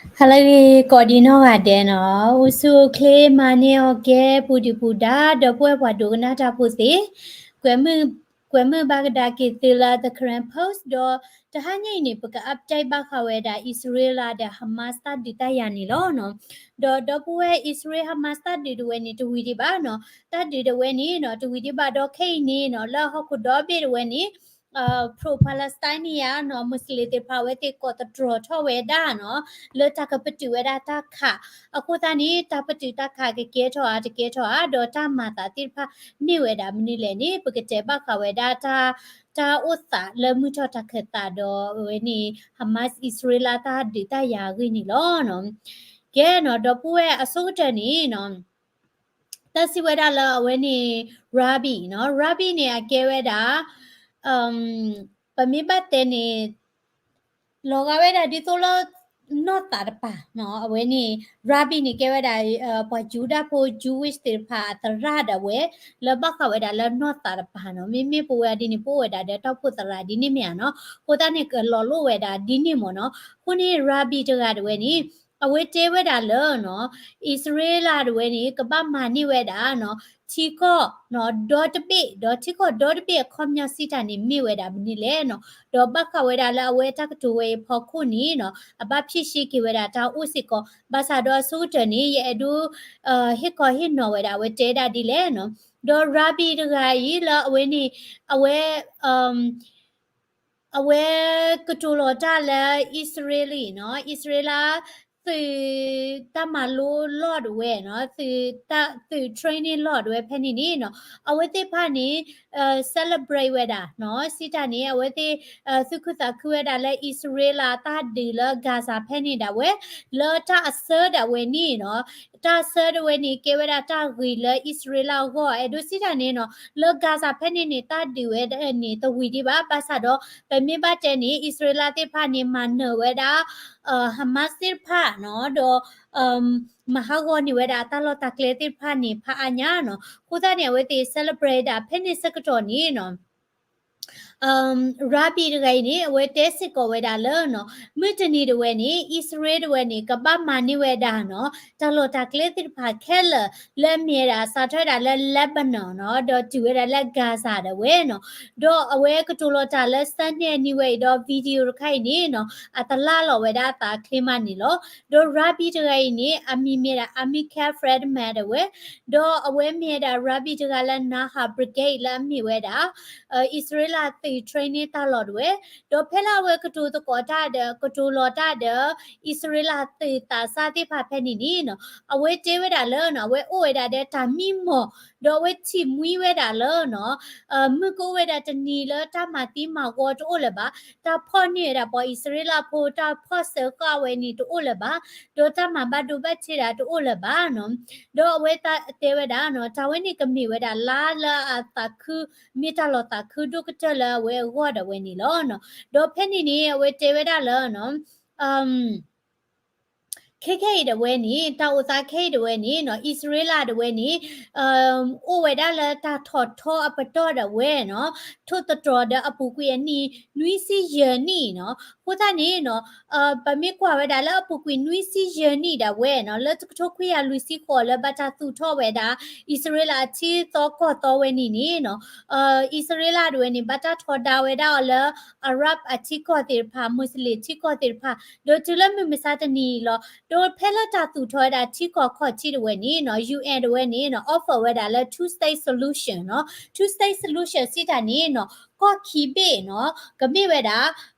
ဟါလၢအဂ့ၤ ကိးဒံနီၢ်ဂၤဒဲးနီၤ, အိၣ်ဆူၣ်အိၣ်ချ့ မၤန့ၢ်အီၣ်ကဲ ပူၤဒုၣ်ပူၤဒါ ဒီပုၢ်ဝဲၢ်ပှၤဒိကနၣ်တၢ်ဖိသ့ၣ်, ကွဲမုာ်, ကွဲမုာ်ဘၣ်ကဒါက့ၤသုလၢ The Karen Post ဒီး တဟါညါအံၤန့ၣ် ပက update ဘၣ်ဃးဝဲဒၣ် အံၣ်စရ့လးဒီး Hamas တၢ်ဒုးတၢ်ယၤန့ၣ်လီၤနီၤ. ဒီးဒီပုၢ်ဝဲၢ် အံၣ်စရ့လး Hamas တၢ်ဒုးတဝဲန့ၣ် တဝံၤဒံးဘၣ်နီၤ, တၢ်ဒုးတဝဲန့ၣ်နီၤ တဝံၤဒံးဘၣ်ဒီးခဲအံၤန့ၣ်နီၤ လၢဟီၣ်ခိၣ်ဒီဘ့ၣ်တဝဲန့ၣ် pro-Palestine နီၤ Muslim သ့ၣ်တဖၣ် အဝဲသ့ၣ်ကိးသတြီၤထီၣ်ဝဲဒၣ်နီၤ လၢတၢ်ကပတုာ်ဝဲဒၣ်တၢ်ခး, အဃိသတးန့ၣ် တၢ်ပတုာ်တၢ်ခးကကဲထီၣ်ဧါတကဲထီၣ်ဧါ ဒီးတၢ်မၤသးသ့ၣ်တဖၣ်မ့ၢ်ဝဲဒၣ်မနုၤလဲၣ်န့ၣ် ပကတဲဘၣ်ဃးဝဲဒၣ်တၢ်, တၢ်အိၣ်သးလၢမုၢ်ထီၣ်တၢ်ခၢၣ်သးဒီးအဝဲန့ၣ် Hamas အံၣ်စရ့လးတၢ်ဒုးတၢ်ယၤအဂ့ၢ်န့ၣ်လီၤနီၤ. ကဲနီၤ ဒီပုၢ်ဝဲၢ်အဆိကတၢၢ်န့ၣ်နီၤ တၢ်စံးဝဲဒၣ်လၢအဝဲန့ၣ် Rabin နီၤ, Rabin န့ၣ် အကဲဝဲဒၣ် ပမ့ၢ်ဘၣ်တဲန့ၣ် လီၤဂာ်ဝဲဒၣ်ဒ်သိးလၢ နီၢ်သးတပၤနီၤ, အဝဲန့ၣ် Rabin န့ၣ် ကဲဝဲဒၣ် ပှၤယူဒၤဖိ Jewish သ့ၣ်တဖၣ်အသရၣ်ဒၣ်ဝဲ လၢဘၣ်ဃးဝဲဒၣ်လၢနီၢ်သးတပၤနီၤ, မ့မ့ၢ်ပဝဲဒ်န့ၣ် ပအိၣ်ဝဲဒၣ်ဒီးတၢ်အိၣ်ဖှိၣ်သရၣ်ဒ်န့ၣ်မ့ၢ်ဧါနီၤ, အဃိသတးန့ၣ် ကလီၤလိၣ်ဝဲဒၣ်ဒ်န့ၣ်မ့ၢ်နီၤ, အဃိန့ၣ် Rabin တဂၤတဝဲန့ၣ် အဝဲတဲဝဲဒၣ်လၢနီၤ အံၣ်စရ့လးတဝဲန့ၣ် ကဘၣ်မၤန့ၢ်ဝဲဒၣ်နီၤ ထံကီၢ်နီၤ ဒီတဘ့ၣ် ဒီးထံကီၢ်ဒီတဘ့ၣ်အခီပညီစံးတၢ်န့ၣ် မ့ၢ်ဝဲဒၣ်မနုၤလဲၣ်နီၤ, ဒီးဘၣ်ဃးဝဲဒၣ်လၢအဝဲတၢ်ကတိၤဝဲအံၤအဖီခိၣ်န့ၣ်နီၤ အဘၣ်ဖြေရှင်းက့ၤဝဲဒၣ်တၢ်အိၣ်စ့ၢ်ကီး, ဘၣ်ဆၣ်ဒီးအဆိကတၢၢ်န့ၣ် ယအဲၣ်ဒိး ဟ့ၣ်ခီဟ့ၣ်နီၤဝဲဒၣ်အဝဲတဲဒၣ်ဒ်လဲၣ်နီၤ, ဒီး Rabin တဂၤအံၤလၢအဝဲန့ၣ် အဝဲ အဝဲကတိၤလီၤတၢ်လၢ အံၣ်စရ့လးနီၤ, အံၣ်စရ့လး သုးတၢ်မၤလိလီၢ်ဒၣ်ဝဲနီၤ, သုး training လီၢ်ဒၣ်ဝဲဖဲန့ၣ်န့ၣ်နီၤ, အဝဲသ့ၣ်တဖၣ်န့ၣ် celebrate ဝဲဒၣ်နီၤ, စံးတၢ်န့ၣ် အဝဲသ့ၣ် သူၣ်ခုသးခုဝဲဒၣ်လၢအံၣ်စရ့လးတၢ်ဒုးလၢ Gaza ဖဲန့ၣ်ဒၣ်ဝဲ လၢတၢ်အဆၢဒၣ်ဝဲန့ၣ်နီၤ, တၢ်ဆၢဒၣ်ဝဲန့ၣ် ကဲဝဲဒၣ်တၢ်ဂ့ၤလၢအံၣ်စရ့လးအဂီၢ်, အဲၣ်ဒိးစံးတၢ်န့ၣ်နီၤ, လၢ Gaza ဖဲန့ၣ်န့ၣ် တၢ်ဒုးဝဲန့ၣ်တဝံၤဒံးဘၣ်, ဘၣ်ဆၣ်ဒီး ပမ့ၢ်ဘၣ်တဲန့ၣ် အံၣ်စရ့လးသ့ၣ်တဖၣ်န့ၣ် မၤနၢၤဝဲဒၣ် Hamas သ့ၣ်တဖၣ်နီၤ, ဒီး မၤဟးဂီၤန့ၢ်ဝဲဒၣ်တၢ်လီၢ်တၢ်ကျဲသ့ၣ်တဖၣ်န့ၣ် ဖးအါညါနီၤ, အဃိသတးန့ၣ် အဝဲသ့ၣ် celebrate ဒၣ်ဖဲန့ၣ်ဆၢကတီၢ်န့ၣ်နီၤ Rabin တဂၤအံၤန့ၣ် အဝဲတဲစ့ၢ်ကီးဝဲဒၣ်လၢနီၤ, မုၢ်တနံၤဒၣ်ဝဲန့ၣ် အံၣ်စရ့လးတဝဲန့ၣ် ကဘၣ်မၤန့ၢ်ဝဲဒၣ်နီၤ တၢ်လီၢ်တၢ်ကျဲသ့ၣ်တဖၣ်ခဲလၢာ် လၢအမ့ၢ်ဝဲဒၣ် စးထီၣ်ဝဲဒၣ်လၢ Lebanon နီၤ, ဒီးတုၤဝဲဒၣ်လၢ Gaza ဒၣ်ဝဲနီၤ, ဒီးအဝဲကတိၤလီၤတၢ်လၢ Sunday အနံၤဝဲအံၤဒီး video တခါအံၤန့ၣ်နီၤ အတလၢ်လီၤဝဲဒၣ်အသးချ့မးန့ၣ်လီၤ. ဒီး Rabin တဂၤအံၤန့ၣ် အမံၤမ့ၢ်ဒၣ် Amicale Friedman ဒၣ်ဝဲ ဒီးအဝဲမ့ၢ်ဝဲဒၣ် Rabin တဂၤလၢ Nahal Brigade လၢအမ့ၢ်ဝဲဒၣ် အံၣ်စရ့လးသုး training တၢ်လီၢ်ဒၣ်ဝဲ, ဒီးဖဲလၢအဝဲကတိၤသကိးတၢ်ဒီး ကတိၤလီၤတၢ်ဒီး အံၣ်စရ့လးသုးသးစၢ်သ့ၣ်တဖၣ်ဖဲန့ၣ်န့ၣ်နီၤ, အဝဲတဲဝဲဒၣ်လၢနီၤ အဝဲအိၣ်ဝဲဒၣ်ဒီးတၢ်မံမီၢ်, ဒီးအဝဲထံၣ်မှံဝဲဒၣ်လၢနီၤ မုၢ်ကအိၣ်ဝဲဒၣ်တနံၤလၢတၢ်မၤသံမၤဂီၤတအိၣ်လၢၤဘၣ်, တၢ်ဖီၣ်န့ၢ်ဝဲဒၣ်ပှၤအံၣ်စရ့လးဖိ တၢ်ဖီၣ်စၢၤဃာ်ဝဲန့ၣ်တအိၣ်လၢၤဘၣ်, ဒီးတၢ်မၤဘၣ်ဒိဘၣ်ထံးဒၣ်တအိၣ်လၢၤဘၣ်နီၤ, ဒီးအဝဲတဲဝဲဒၣ်နီၤ တၢ်ဝဲန့ၣ်ကမ့ၢ်ဝဲဒၣ်လါလၢအသးခု မ့ၢ်တၢ်လီၤသးခုဒိၣ်ကတၢၢ်လၢအဝဲအဂီၢ်ဒၣ်ဝဲန့ၣ်လီၤနီၤ, ဒီးဖဲန့ၣ်န့ၣ် အဝဲတဲဝဲဒၣ်လၢနီၤ ခဲခဲအံၤဒၣ်ဝဲန့ၣ် တၢ်အိၣ်သးခဲအံၤဒၣ်ဝဲန့ၣ်နီၤ အံၣ်စရ့လးဒၣ်ဝဲန့ၣ် အိၣ်ဝဲဒၣ်လၢတၢ်ထီၣ်ထီအပတီၢ်ဒၣ်ဝဲနီၤ, ထိၣ်သတြီၤဒီးအပူၤကွံာ်အနံၣ် နွံဆံယဲၢ်နံၣ်နီၤ, အဃိသတးန့ၣ်နီၤ ပမ့ၢ်ကွၢ်ဝဲဒၣ်လၢအပူၤကွံာ်နွံဆံယဲၢ်နံၣ်ဒၣ်ဝဲနီၤ လၢတကထိခွံကယၤလွံၢ်ဆံဃိးလၢဘၣ်တၢ်သူၣ်ထီၣ်ဝဲဒၣ် အံၣ်စရ့လးအထံသီကီၢ်သီဝဲန့ၣ်န့ၣ်နီၤ အံၣ်စရ့လးဒၣ်ဝဲန့ၣ် ဘၣ်တၢ်ထီဒါဝဲဒၣ်အီၤလၢ Arab အထံကီၢ်သ့ၣ်တဖၣ် Muslim ထံကီၢ်သ့ၣ်တဖၣ် ဒီးတုၤလၢမုၢ်မဆါတနံၤအံၤလီၤ. ဒီးဖဲလၢတၢ်သူၣ်ထီၣ်ဝဲဒၣ်ထံကီၢ်ခီၣ်ထံးဒၣ်ဝဲန့ၣ်နီၤ ယူၣ်အဲၣ် ဒၣ်ဝဲန့ၣ်နီၤ offer ဝဲဒၣ်လၢ two state solution နီၤ two state solution စံးတၢ်န့ၣ်နီၤ ကီၢ်ခံဘ့ၣ်နီၤ ကမ့ၢ်ဝဲဒၣ်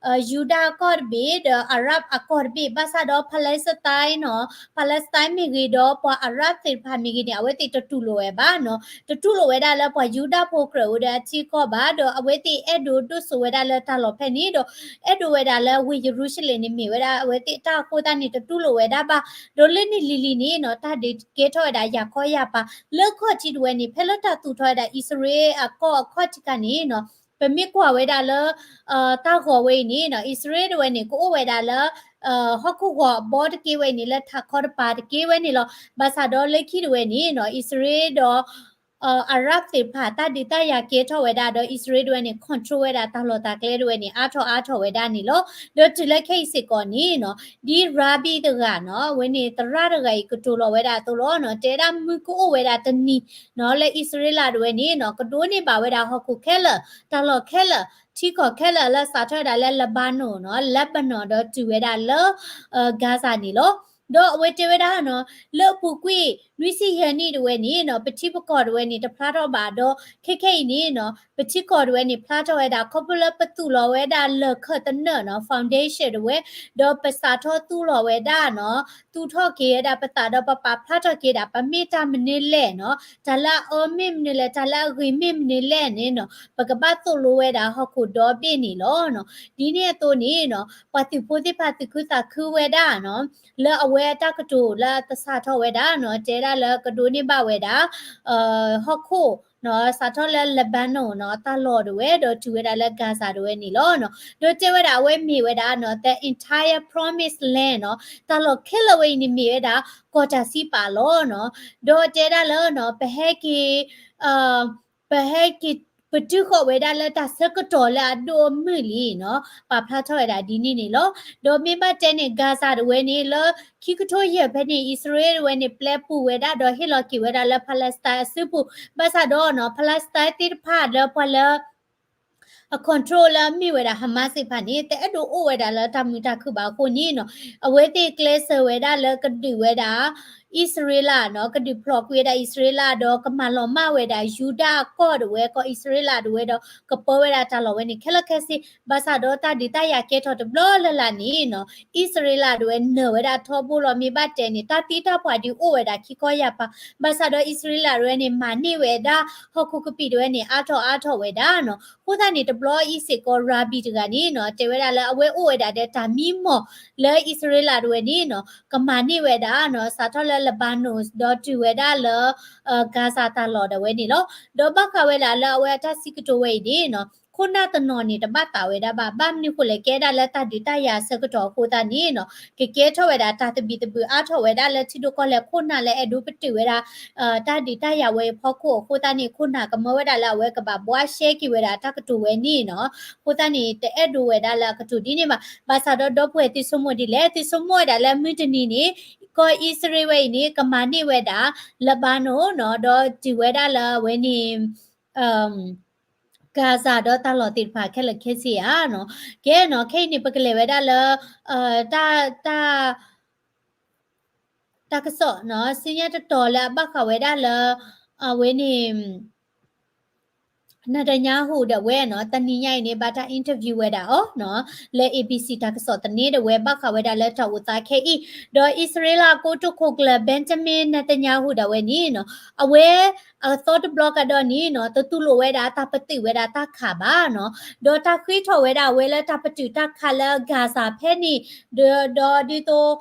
ယူဒၤအကီၢ်တဘ့ၣ် ဒီး Arab အကီၢ်တဘ့ၣ် ဘၣ်ဆၣ်ဒီး Palestine နီၤ Palestine မ့ၢ်ဂ့ၤ ဒီးပှၤ Arab သ့ၣ်တဖၣ်မ့ၢ်ဂ့ၤန့ၣ် အဝဲသ့ၣ်တတူၢ်လိာ်ဝဲဘၣ်နီၤ တတူၢ်လိာ်ဝဲဒၣ်လၢပှၤယူဒၤဖိကြၢးအိၣ်ဒီးအထံကီၢ်ဘၣ် ဒီးအဝဲသ့ၣ်အဲၣ်ဒိးဒိၣ်စိဝဲဒၣ်လၢတၢ်လီၢ်ဖဲန့ၣ် ဒီးအဲၣ်ဒိးဝဲဒၣ်လၢဝ့ၢ်ယရူၤၡလ့ၣ်န့ၣ် မ့ၢ်ဝဲဒၣ်အဝဲသ့ၣ်တၢ်အဃိသတးန့ၣ် တတူၢ်လိာ်ဝဲဒၣ်ဘၣ် ဒီးလၢန့ၣ်လံၤလံၤန့ၣ်နီၤ တၢ်ဒုးကဲထီၣ်ဝဲဒၣ်ယၤခီယၤပၤ လၢခီၣ်ထံးတဝဲန့ၣ် ဖဲလၢတၢ်သူၣ်ထီၣ်ဝဲဒၣ်အံၣ်စရ့လးအကီၢ်အခီၣ်ထံးခါန့ၣ်နီၤ ပမ့ၢ်ကွၢ်ဝဲဒၣ်လၢ တၢ်ဂီၤဝဲအံၤန့ၣ်နီၤ အံၣ်စရ့လးတဝဲန့ၣ် ကအိၣ်ဝဲဒၣ်လၢ ဟီၣ်ခိၣ်ဂီၤအဘီတက့ၢ်ဝဲန့ၣ် လၢထးခီတပၤတက့ၢ်ဝဲန့ၣ်လီၤ. ဘၣ်ဆၣ်ဒီးလၢခံတဝဲန့ၣ်နီၤ အံၣ်စရ့လးဒီး Arab သ့ၣ်တဖၣ် တၢ်ဒုးတၢ်ယၤကဲထီၣ်ဝဲဒၣ် ဒီးအံၣ်စရ့လးတဝဲန့ၣ် control ဝဲဒၣ်တၢ်လီၢ်တၢ်ကျဲတဝဲန့ၣ် အါထီၣ်အါထီၣ်ဝဲဒၣ်န့ၣ်လီၤ. ဒီးတုၤလၢခဲအံၤစ့ၢ်ကီးန့ၣ်နီၤ ဒ် Rabin တဂၤနီၤ အဝဲန့ၣ်သရၣ်တဂၤအံၤကတိၤလီၤဝဲဒၣ်အသိးလီၤနီၤ တဲဒၣ်မုၢ်ကအိၣ်ဝဲဒၣ်တနံၤနီၤ လၢအံၣ်စရ့လးတဝဲန့ၣ်နီၤ ကဒိးန့ၢ်ဘၣ်ဝဲဒၣ်ဟီၣ်ခိၣ်ခဲလၢာ် တၢ်လီၢ်ခဲလၢာ် ထံကီၢ်ခဲလၢာ်လၢစးထီၣ်ဝဲဒၣ်လၢ Lebanon နီၤ Lebanon ဒီးတုၤဝဲဒၣ်လၢ Gaza န့ၣ်လီၤ. ဒီးအဝဲတဲဝဲဒၣ်နီၤ လၢအပူၤကွံာ် နွံဆံယဲၢ်နံၣ်တဝဲန့ၣ်နီၤ ပထံပကီၢ်တဝဲန့ၣ် တဖျါထီၣ်ဘၣ်ဒီး ခဲခဲအံၤန့ၣ်နီၤ ပထံကီၢ်တဝဲန့ၣ် ဖျါထီၣ်ဝဲဒၣ် ခီဖျိလၢပသူၣ်လီၤဝဲဒၣ်လၢၢ်ခၢၣ်သနၢၣ်နီၤ foundation တဝဲ ဒီးပစးထီၣ်သူၣ်လီၤဝဲဒၣ်နီၤ သူၣ်ထီၣ်က့ၤဝဲဒၣ်ပသးဒီးပပာ်ဖျါထီၣ်က့ၤဒၣ် ပမ့ၢ်တၢ်မနုၤလဲၣ်နီၤ တၢ်လၢအအၢမ့ၢ်မနုၤလဲၣ် တၢ်လၢအဂ့ၤမ့ၢ်မနုၤလဲၣ်န့ၣ်နီၤ ပကဘၣ်သိၣ်လိဝဲဒၣ်ဟီၣ်ခိၣ်ဒီဘ့ၣ်န့ၣ်လီၤ. ဒ်န့ၣ်အသိးန့ၣ်နီၤ ပှၤသုးဖိသ့ၣ်တဖၣ်သုးခုသးခုဝဲဒၣ်နီၤ လၢအဝဲအတၢ်ကတိၤလၢအသဆၣ်ထီၣ်ဝဲဒၣ်နီၤ တဲဒၣ်လၢကဒိးန့ၢ်ဘၣ်ဝဲဒၣ် ဟီၣ်ခိၣ်နီၤ စးထီၣ်လၢ Lebanon နီၤ တၢ်လီၢ်တဝဲ ဒီးတုၤဝဲဒၣ်လၢ Gaza တဝဲန့ၣ်လီၤ. ဒီးတဲဝဲဒၣ်အဝဲမ့ၢ်ဝဲဒၣ်နီၤ the entire promised land နီၤ တၢ်လီၢ်ခဲလၢာ်ဝဲအံၤန့ၣ်မ့ၢ်ဝဲဒၣ် ကီၢ်တၢ်စံးပာ်လီၤနီၤ. ဒီးတဲဒၣ်လၢနီၤ ပဟဲက့ၤ ပဟဲက့ၤ ပတုၤဃီၤဝဲဒၣ်လၢတၢ်ဆၢကတီၢ်လၢအဒိၣ်အမုၢ်လံနီၤ ပာ်ဖျါထီၣ်ဝဲဒၣ်ဒ်န့ၣ်န့ၣ်လီၤ. ဒီးမ့ၢ်ဘၣ်တဲန့ၣ် Gaza တဝဲန့ၣ် လၢခံကထိယဲၢ်ဖဲန့ၣ် အံၣ်စရ့လးတဝဲန့ၣ် ပျဲပူၤဝဲဒၣ် ဒီးဟ့ၣ်လီၤက့ၤဝဲဒၣ်လၢ Palestine အစုပူၤ ဘၣ်ဆၣ်ဒီးနီၤ Palestine သ့ၣ်တဖၣ်လၢပှၤလၢ အ control လၢအမ့ၢ်ဝဲဒၣ် Hamas သ့ၣ်တဖၣ်န့ၣ် တအဲၣ်ဒိးအိၣ်ဝဲဒၣ်လၢတၢ်မုာ်တၢ်ခုၣ်ဘၣ်အဃိန့ၣ်နီၤ အဝဲသ့ၣ်ကျဲးစၢးဝဲဒၣ်လၢကဒုးဝဲဒၣ် အံၣ်စရ့လးနီၤ ကဒုးဖျိးကွံာ်ဝဲဒၣ်အံၣ်စရ့လး ဒီးကမၤလီၤမၢ်ဝဲဒၣ် ယူဒၤအကီၢ်တဝဲ ကီၢ်အံၣ်စရ့လးတဝဲဒီး ကပၢဝဲဒၣ်တၢ်လီၢ်ဝဲန့ၣ်ခဲလၢာ်ခဲဆ့ ဘၣ်ဆၣ်ဒီးတၢ်ဒုးတၢ်ယၤကဲထီၣ်တဘျီလၢ်လၢ်န့ၣ်နီၤ အံၣ်စရ့လးတဝဲနၢၤဝဲဒၣ်ထီဘိလီၤ မ့ၢ်ဘၣ်တဲန့ၣ် တၢ်သံတၢ်ပှၢ်ဒုးအိၣ်ဝဲဒၣ်ခံခီယၢ်ပၤ ဘၣ်ဆၣ်ဒီးအံၣ်စရ့လးတဝဲန့ၣ် မၤန့ၢ်ဝဲဒၣ် ဟီၣ်ခိၣ်ကပံာ်တဝဲန့ၣ် အါထီၣ်အါထီၣ်ဝဲဒၣ်နီၤ အဃိသတးန့ၣ် တဘျီအံၤစ့ၢ်ကီး Rabin တဂၤန့ၣ်နီၤ တဲဝဲဒၣ်လၢအဝဲအိၣ်ဝဲဒၣ်ဒီးတၢ်မံမီၢ်လၢအံၣ်စရ့လးတဝဲန့ၣ်နီၤ ကမၤန့ၢ်ဝဲဒၣ်နီၤ စးထီၣ်လၢ Lebanon ဒီးတုၤဝဲဒၣ်လၢ Gaza တၢ်လီၢ်ဒၣ်ဝဲန့ၣ်လီၤ. ဒီးဘၣ်ဃးဝဲဒၣ်လၢအဝဲအတၢ်စံးကတိၤဝဲအံၤန့ၣ်နီၤ ခိၣ်နၢ်တနီၤန့ၣ် တဘၣ်သးဝဲဒၣ်ဘၣ် ဘၣ်မနုၤဃိလဲၣ် ကဲဒၣ်လၢတၢ်ဒုးတၢ်ယၤအဆၢကတီၢ်အဃိသတးန့ၣ်နီၤ ကကဲထီၣ်ဝဲဒၣ်တၢ်သဘံၣ်သဘုၣ်အါထီၣ်ဝဲဒၣ်လၢထံဒိၣ်ကီၢ်လဲၢ်ခိၣ်နၢ်လၢအဲၣ်ဒိးပတုာ်ဝဲဒၣ် တၢ်ဒုးတၢ်ယၤဝဲအဖီခိၣ်အဃိသတးန့ၣ် ခိၣ်နၢ်ကမၢဝဲဒၣ်လၢအဝဲကဘၣ်ဘှါရှဲက့ၤဝဲဒၣ်တၢ်ကတိၤဝဲန့ၣ်နီၤ အဃိသတးန့ၣ် တအဲၣ်ဒိးဝဲဒၣ်လၢအကတိၤဒ်န့ၣ်ဘၣ်. ဘၣ်ဆၣ်ဒီးဒီပုၢ်ဝဲၢ်သုဆိကမိၣ်ဒ်လဲၣ် သုဆိကမိၣ်ဝဲဒၣ်လၢမုၢ်တနံၤန့ၣ် ကီၢ်အံၣ်စရ့လးဝဲအံၤန့ၣ် ကမၤန့ၢ်ဝဲဒၣ် Lebanon နီၤ ဒီးတုၤဝဲဒၣ်လၢအဝဲန့ၣ် Gaza ဒီးတၢ်လီၢ်သ့ၣ်တဖၣ်ခဲလၢာ်ခဲဆ့ဧါနီၤ. ကဲနီၤ ခဲအံၤန့ၣ် ပကလဲၤဝဲဒၣ်လၢ တၢ် တၢ်ကစီၣ်နီၤ ဆူညါတတီၤလၢအဘၣ်ဃးဝဲဒၣ်လၢ အဝဲန့ၣ် Netanyahu ဒၣ်ဝဲနီၤ တနံၤညါအံၤန့ၣ် ဘၣ်တၢ် interview ဝဲဒၣ်အီၤနီၤ လၢ A B C တၢ်ကစီၣ်သန့ဒၣ်ဝဲ ဘၣ်ဃးဝဲဒၣ်လၢတၢ်အိၣ်သးခဲအံၤ ဒီးအံၣ်စရ့လးကိတိာ်ခိၣ်ကျၢၢ် Benjamin Netanyahu ဒၣ်ဝဲန့ၣ်နီၤ အဝဲ အသီတဘျီကဒီးန့ၣ်နီၤ တတူၢ်လိာ်ဝဲဒၣ်တၢ်ပတုာ်ဝဲဒၣ်တၢ်ခးဘၣ်နီၤ ဒီးတၢ်ဃ့ထီၣ်ဝဲဒၣ်ဝဲလၢတၢ်ပတုာ်တၢ်ခးလၢ Gaza ဖဲန့ၣ် ဒီး ဒီးဒ်သိး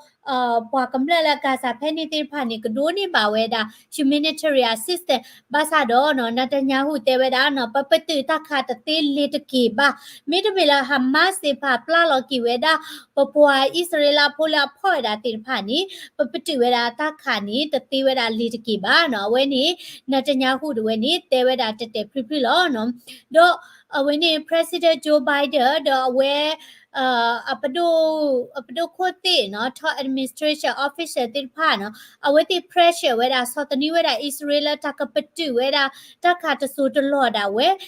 ပှၤကမျၢၢ်လၢ Gaza ဖဲန့ၣ်သ့ၣ်တဖၣ်န့ၣ် ကဒိးန့ၢ်ဘၣ်ဝဲဒၣ် humanitarian assistance ဘၣ်ဆၣ်ဒီးနီၤ Netanyahu တဲဝဲဒၣ်နီၤ ပပတုာ်တၢ်ခးတသ့လ့ၤတက့ၢ်ဘၣ်. မ့တမ့ၢ်လၢ Hamas သ့ၣ်တဖၣ်ပျၢ်လီၤက့ၤဝဲဒၣ် ပပှၤအံၣ်စရ့လးဖိလၢအဖီၣ်ဝဲဒၣ်သ့ၣ်တဖၣ်န့ၣ် ပပတုာ်ဝဲဒၣ်တၢ်ခးန့ၣ် တသ့ဝဲဒၣ်လ့ၤတက့ၢ်ဘၣ်နီၤ. အဝဲန့ၣ် Netanyahu ဒၣ်ဝဲန့ၣ် တဲဝဲဒၣ်တဲာ်တဲာ်ဖျုးဖျုးလီၤနီၤ. ဒီးအဝဲန့ၣ် President Joe Biden ဒီးအဝဲ အပဒိၣ် အပဒိၣ်ခိၣ်သ့ၣ်နီၤ top administration official သ့ၣ်တဖၣ်နီၤ အဝဲသ့ၣ် pressure ဝဲဒၣ် ဆီၣ်သနံးဝဲဒၣ် အံၣ်စရ့လးလၢ တၢ်ကပတုာ်ဝဲဒၣ် တၢ်ခးတစိၢ်တလီၢ်ဒၣ်ဝဲ ဒ်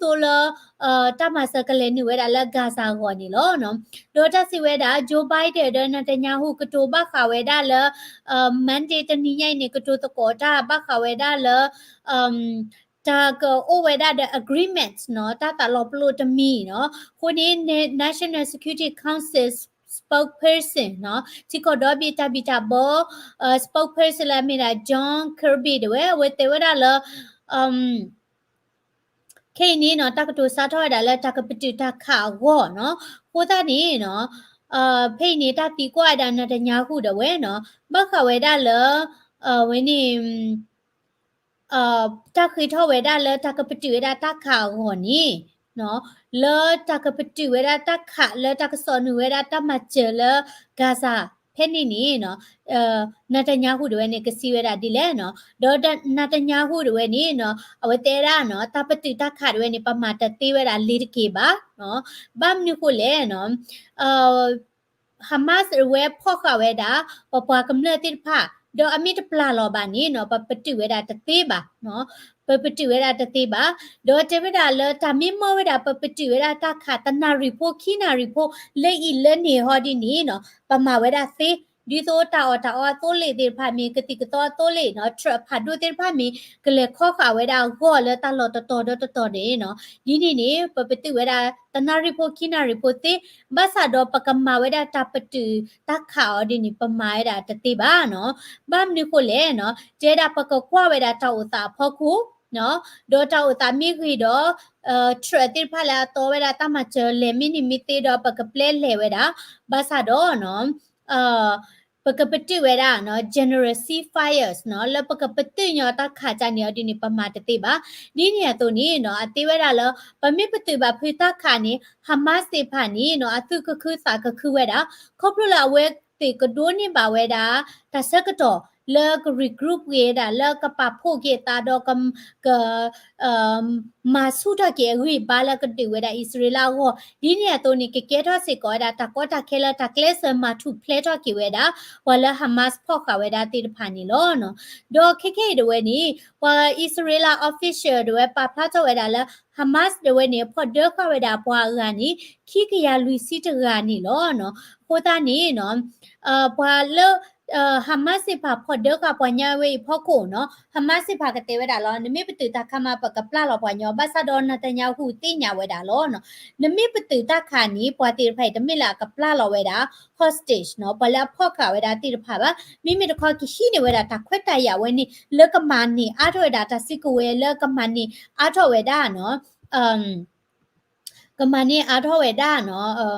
သိးလၢ တၢ်မၤစၢၤကလဲၤနုာ်ဝဲဒၣ်လၢ Gaza အဂီၢ်န့ၣ်လီၤ. ဒီးတၢ်စံးဝဲဒၣ် Joe Biden ဒီး Netanyahu ကတိၤဘၣ်ဃးဝဲဒၣ်လၢ Monday တနံၤညါအံၤန့ၣ် ကတိၤသကိးတၢ်ဘၣ်ဃးဝဲဒၣ်လၢ တၢ်ကအိၣ်ဝဲဒၣ်ဒီး agreement နီၤ တၢ်သးလီၤပလိာ်တမံၤနီၤ. အဃိန့ၣ် National Security Council spokesperson နီၤ ထံကီၢ်ဒီဘ့ၣ်တၢ်ဘံၣ်တၢ်ဘၢ spokesperson လၢအမ့ၢ်ဒၣ် John Kirby ဒၣ်ဝဲ အဝဲတဲဝဲဒၣ်လၢ ခဲအံၤန့ၣ်နီၤ တၢ်ကတိၤစးထီၣ်ဝဲဒၣ်လၢတၢ်ကပတုာ်တၢ်ခးအဂီၢ်နီၤ. အဃိသတးန့ၣ်နီၤ ဖဲအံၤန့ၣ် တၢ်သံကွၢ်ဝဲဒၣ် Netanyahu ဒၣ်ဝဲနီၤ ဘၣ်ဃးဝဲဒၣ်လၢ ဝဲန့ၣ် တၢ်ဃ့ထီၣ်ဝဲဒၣ်လၢတၢ်ကပတုာ်ဝဲဒၣ်တၢ်ခးအဂီၢ်န့ၣ် လၢတၢ်ကပတုာ်ဝဲဒၣ်တၢ်ခးလၢတၢ်ကစီၣ်နုာ်ဝဲဒၣ်တၢ်မၤစၢၤလၢ Gaza ဖဲန့ၣ်န့ၣ်နီၤ နၤတညါဟူတဝဲန့ၣ် ကစံးဝဲဒၣ်ဒ်လဲၣ်နီၤ, ဒီးနၤတညါဟူတဝဲန့ၣ်နီၤ အဝဲတဲဒၣ်နီၤ တၢ်ပတုာ်တၢ်ခးတဝဲန့ၣ် ပမၤတသ့ဝဲဒၣ်လ့ၤတက့ၢ်ဘၣ်နီၤ. ဘၣ်မနုၤဃိလဲၣ်နီၤ Hamas ဝဲဖီၣ်ဃာ်ဝဲဒၣ် ပပှၤကမျၢၢ်သ့ၣ်တဖၣ် ဒီးအမ့ၢ်တပျၢ်လီၤဘၣ်န့ၣ်နီၤ ပပတုာ်ဝဲဒၣ်တသ့ဘၣ်နီၤ, ပပတုာ်ဝဲဒၣ်တသ့ဘၣ်. ဒီးတဲဝဲဒၣ်လၢတၢ်မ့ၢ်မီၢ်ဝဲဒၣ် ပပတုာ်ဝဲဒၣ်တၢ်ခးတနၣ်ရံၣ်ဖိခံနၣ်ရံၣ်ဖိ လၢအံၤလၢန့ၣ်ဟီဒ်န့ၣ်နီၤ ပမၤဝဲဒၣ်သ့ ဒ်သိးတၢ်အီၣ်တၢ်အီအသိလ့ၣ်သ့ၣ်တဖၣ်မ့ၢ် ကသံၣ်ကသီအသိလ့ၣ်နီၤ truck ဖးဒိၣ်သ့ၣ်တဖၣ်မ့ၢ် ကလဲၤခီဃာ်ဝဲဒၣ်အဂီၢ်လၢတၢ်လီၢ်တတီၤဒီတတီၤန့ၣ်နီၤ ဒ်န့ၣ်န့ၣ် ပပတုာ်ဝဲဒၣ်တနၣ်ရံၣ်ဖိခံနၣ်ရံၣ်ဖိသ့, ဘၣ်ဆၣ်ဒီးပကမၤဝဲဒၣ်တၢ်ပတုာ်တၢ်ခးအီၤဒ်န့ၣ် ပမၤဝဲဒၣ်တသ့ဘၣ်နီၤ. ဘၣ်မနုၤဃိလဲၣ်နီၤ တဲဒၣ်ပကကွၢ်ဝဲဒၣ်တၢ်အိၣ်သးအဖီခိၣ် ဒီးတၢ်အိၣ်သးမ့ၢ်ဂ့ၤဒီး truck သ့ၣ်တဖၣ်လၢအတီဝဲဒၣ်တၢ်မၤစၢၤလဲၤမ့ၢ်န့ၣ်မ့ၢ်သ့ဒီး ပကပျဲလဲၤဝဲဒၣ်, ဘၣ်ဆၣ်ဒီးနီၤ ပကပတုာ်ဝဲဒၣ်နီၤ general ceasefires နီၤ လၢပကပတုာ်ညီတၢ်ခးကၢန့ၣ်အီၤဒ်န့ၣ် ပမၤတသ့ဘၣ်. ဒ်န့ၣ်အသိးန့ၣ်နီၤ အသ့ဝဲဒၣ်လၢ ပမ့ၢ်ပတုာ်ဘၣ်ဖုတၢ်ခးန့ၣ် Hamas သ့ၣ်တဖၣ်န့ၣ်နီၤ အသူၣ်ကခုသးကခုဝဲဒၣ် ခီဖျိလၢအဝဲသ့ၣ်ကဒိးန့ၢ်ဘၣ်ဝဲဒၣ် တၢ်ဆၢကတီၢ်လၢက regroup က့ၤဝဲဒၣ် လၢကပာ်ဖှိၣ်က့ၤအသးဒီး က မၤဆူၣ်ထီၣ်က့ၤအဂံၢ်အဘါလၢကဒုးဝဲဒၣ်အံၣ်စရ့လးအဂီၢ်, ဒ်န့ၣ်အသိးန့ၣ် ကကဲထီၣ်စ့ၢ်ကီးဝဲဒၣ်တၢ်ကီတၢ်ခဲလၢတၢ်ကျဲးစၢးမၤထူၣ်ဖျဲးထီၣ်က့ၤဝဲဒၣ် ပှၤလၢ Hamas ဖီၣ်ဃာ်ဝဲဒၣ်သ့ၣ်တဖၣ်န့ၣ်လီၤ. ဒီးခဲခဲအံၤတဝဲန့ၣ် ပှၤအံၣ်စရ့လး official တဝဲပာ်ဖျါထီၣ်ဝဲဒၣ်လၢ Hamas တဝဲန့ၣ် ဖီၣ်ဒၢဃာ်ဝဲဒၣ်ပှၤအဂၤန့ၣ် ခံကယၤလွံၢ်ဆံတဂၤန့ၣ်လီၤ. အဃိသတးန့ၣ်နီၤ ပှၤလၢ Hamas သ့ၣ်တဖၣ်ဖီၣ်ဒၢဃာ်ပှၤညါဝဲအံၤဖီခိၣ်နီၤ Hamas သ့ၣ်တဖၣ်ကတဲဝဲဒၣ်လီၤ နမ့ၢ်ပတုာ်တၢ်ခးမး ပကပျၢ်လီၤပှၤညီ ဘၣ်ဆၣ်ဒီး Netanyahu သ့ၣ်ညါဝဲဒၣ်လီၤ. နမ့ၢ်ပတုာ်တၢ်ခးန့ၣ် ပှၤသ့ၣ်တဖၣ်အံၤတမ့ၢ်လၢအကပျၢ်လီၤဝဲဒၣ် hostage နီၤ ပှၤလၢအဖီၣ်ဃာ်ဝဲဒၣ်သ့ၣ်တဖၣ်ဘၣ်. မ့မ့ၢ်တခီကဟံးန့ၢ်ဝဲဒၣ်တၢ်ခွဲးတၢ်ယာ်ဝဲန့ၣ် လၢကမၤန့ၢ်အါထီၣ်ဝဲဒၣ်တၢ်စုကဝဲၤလၢကမၤန့ၢ်အါထီၣ်ဝဲဒၣ်နီၤ ကမၤန့ၢ်အါထီၣ်ဝဲဒၣ်နီၤ